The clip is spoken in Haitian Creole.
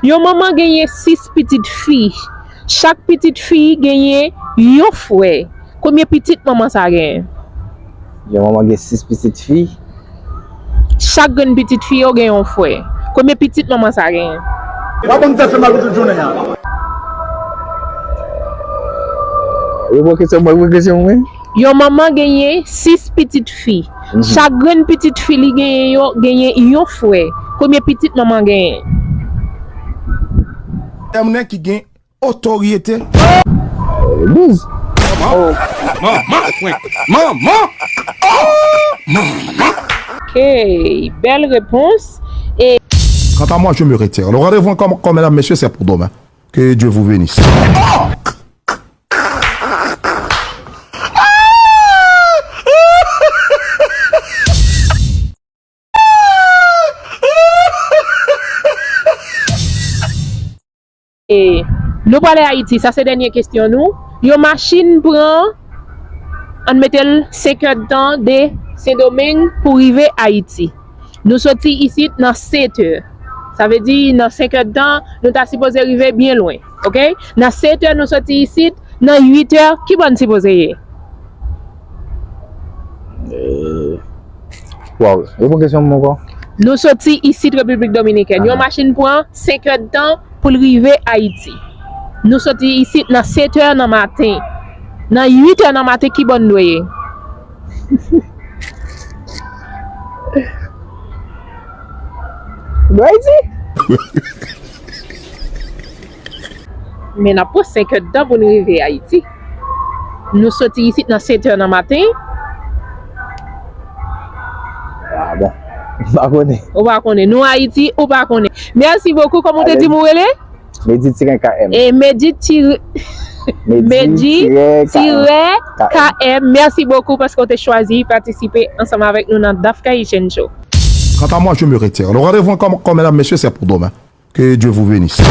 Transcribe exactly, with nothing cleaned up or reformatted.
Yon manman genyen sis pitit fi. Chak pitit fi genyen yon frè. Konbyen pitit manman sa genyen? Yon manman gen sis pitit fi. Chak grenn pitit fi yo gen yon frè. Konbyen pitit manman sa genyen? W ap ban m tèt fè mal pou tout jounen an. Repran kesyon mwen, repran kesyon mwen. Yon manman genyen sis pitit fi. Mhm. Chak grenn pitit fi li genyen yo genyen yon frè. Konbyen pitit manman genyen? Tèm nèg ki gen otorite. Douz. Manman! Manman! Manman! Oh! Manman! Ok, bèl repons. E Quant à moi, je me retire. Le rendez-vous encore, encore, mesdames, messieurs, c'est pour demain. Que Dieu vous bénisse. E nou prale Ayiti, sa se dènye kesyon nou. Yon machin pran, ann mete l, senk èdtan de Sendomeng pou rive Ayiti. Nou soti isit nan sèt è. Sa vle di nan senk èdtan, nou ta sipoze rive byen lwen. Ok? Nan sèt è, nou soti isit, nan uit è, ki bò n sipoze ye? Eh, waw, reprann kesyon m ankò. Nou soti isit Repiblik Dominikèn. Yon machin pran senk èdtan pou l rive Ayiti. Nou soti isit nan sèt è nan maten. Nan uit è nan maten, ki bò n dwe ye? Dwe Ayiti? Men n ap pran senk èdtan pou n rive Ayiti. Nou soti isit nan sèt è nan maten. Ah bon. M pa konnen. Ou pa konnen. Nou Ayiti, ou pa konnen. Mèsi bokou. Kòman w te di m ou rele? Medi tiren K M. E Medi tiren Medi tiren K M. Mèsi bokou paske w te chwazi patisipe ansanm avèk nou nan Daf Haitian Show. Quant à moi, je me retire. Le rendez-vous encore, encore, mesdames, messieurs, c'est pour demain. Que Dieu vous bénisse.